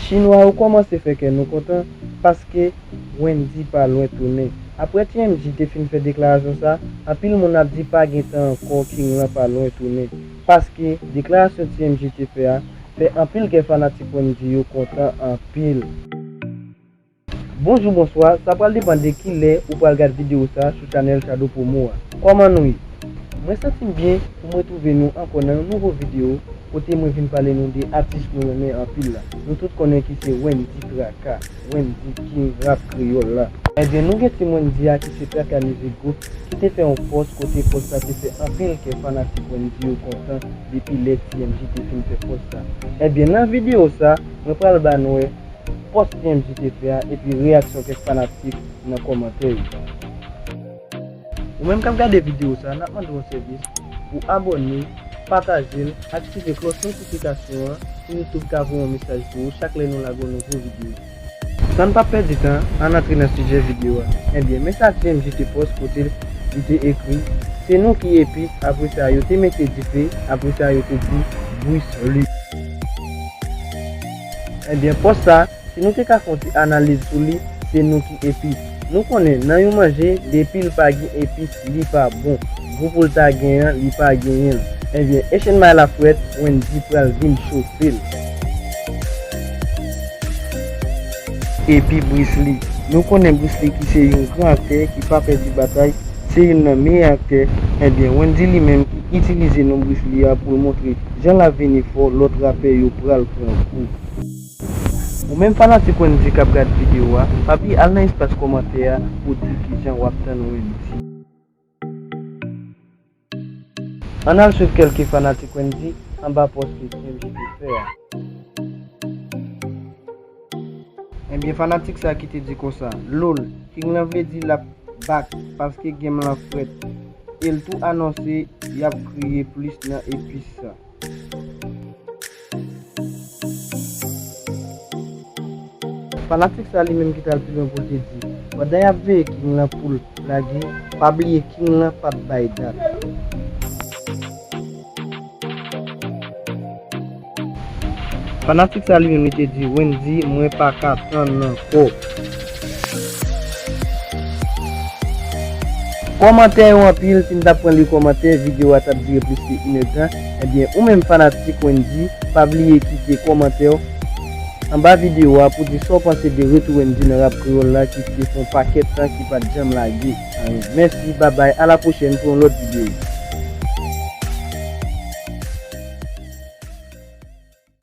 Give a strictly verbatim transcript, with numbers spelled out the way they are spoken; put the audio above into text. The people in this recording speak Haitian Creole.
Chinwa yo kòmanse fè kè nou kontan paske Wendyy pa lwen tounen. Apre T M J te fin fè deklarasyon sa, anpil moun ap di pa gen tan ankò, King lan pa lwen tounen. Paske deklarasyon T M J te fè a fè anpil kè fanatik Wendyy yo kontan anpil. Bonjou, bonswa, sa pral depann de kilè ou pral gad videyo sa sou chanèl Shadow Promo a. Kòman nou ye? Mwen santi m byen pou mwen twouve nou ankò nan yon nouvo videyo kote mwen vin pale nou de atis nou renmen anpil la. Nou tout konnen ki se Wendyy Traka, Wendyy King rap kreyòl la. Ebyen, nou gen Team Wendyy a ki se Traka Music Group ki te fè yon pòs kote pòs sa te fè anpil kè fanatik Wendyy yo kontan depi lè T M J te fin fè pòs sa. Ebyen, nan videyo sa, mwen pral ba nou wè pòs T M J te fè a epi reyaksyon kèk fanatik nan kòmantè yo. Ou menm k ap gade videyo sa, n ap mande w yon sèvis pou abòne, pataje l, aktive klòch notifikasyon an pou YouTube ka voye yon mesaj pou ou chak lè nou lage yon nouvo videyo. San n pa pèdi tan, ann antre nan sijè videyo a. Ebyen, men sa T M J te pòs kote li te ekri, "Se nou ki epis," apre sa yo te mete dife, apre sa yo te di, "Bruce Lee." Ebyen, pòs sa, si nou te ka fè yon ti analiz sou li, se nou ki epis. Nou konnen nan yon manje, depi l pa gen epis, li pa bon. Gou pou l ta gen an, li pa genyen l. Ebyen, Asian Mile a frèt, Wendyy pral vin chofe l. Epi Bruce Lee. Nou konnen Bruce Lee ki se yon gran aktè ki pa pèdi batay, se youn nan meyè aktè. Ebyen, Wendyy li menm ki itilize non Bruce Lee a pou l montre jan l ap vini fò, lòt rapè yo pral pran kou. Ou menm fanatik Wendyy k ap gad videyo a, pa bliye al nan espas kòmantè a pou w di kijan w ap tann Wendyy. Ann al swiv kèlke fanatik Wendyy anba pòs ke T M J te fè a. Ebyen, fanatik sa ki te di konsa, "Lol, King lan vle di l ap back paske game lan frèt." E l tou anonse y ap kriye plis nan epis sa. Fanatik sa li menm ki t al pi lwen pou l te di, pandan y ap veye King lan pou l lage, pa bliye King lan pa t bay dat. Fanatik sa li menm li te di, "Wendyy, mwen pa ka tann ankò." Kòmantè yo anpil, si m t ap pran li kòmantè, videyo a t ap dire plis ke inèdtan. Ebyen, ou menm fanatik Wendyy, pa bliye kite kòmantè w anba videyo a pou di sa w panse de retou Wendyy nan rap kreyòl la ki te fè yon pakèt tan ki pa t janm lage. Mèsi, babay, a la pwochèn pou yon lòt videyo.